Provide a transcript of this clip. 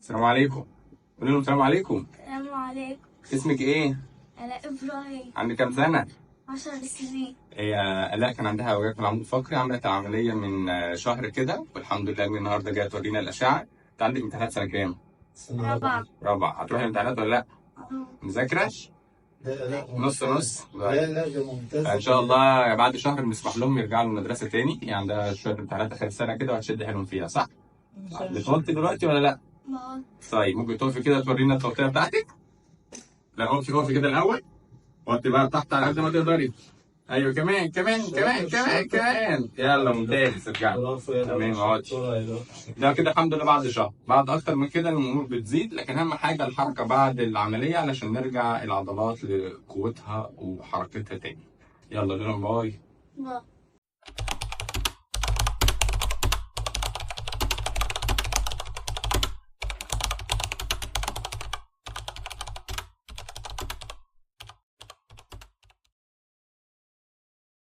السلام عليكم. قولي لهم السلام عليكم. السلام عليكم. اسمك ايه؟ أنا إبراهيم. عندك كام سنة؟ 10 سنين. هي آلاء كان عندها وجع في العمود الفقري، عملت العملية من شهر كده، والحمد لله من النهارده جاية تورينا الأشعة. أنت عندك امتحانات سنة كام؟ سنة رابعة. رابعة. هتروحي الامتحانات ولا لأ؟ مذاكرة؟ لا لا، نص نص. لا لا، ده ممتاز. إن شاء الله بعد شهر بنسمح لهم يرجعوا المدرسة تاني، يعني عندها شوية امتحانات آخر السنة كده وهتشد حيلهم فيها، صح؟ بتوطي دلوقتي ولا لأ؟ ما طيب ممكن تقفي كده تورينا التوطية بتاعتك؟ لا اقفي اقفي كده الأول، وطي بقى تحت على قد ما تقدري. ايوه كمان كمان كمان كمان كمان، يلا ممتاز، ارجعي. برافو يا تمام، لا. اقعدي. شطورة يا لا. ده كده الحمد لله بعد شهر، بعد اكتر من كده الامور بتزيد، لكن اهم حاجة الحركة بعد العملية علشان نرجع العضلات لقوتها وحركتها تاني. يلا لهم bye. ما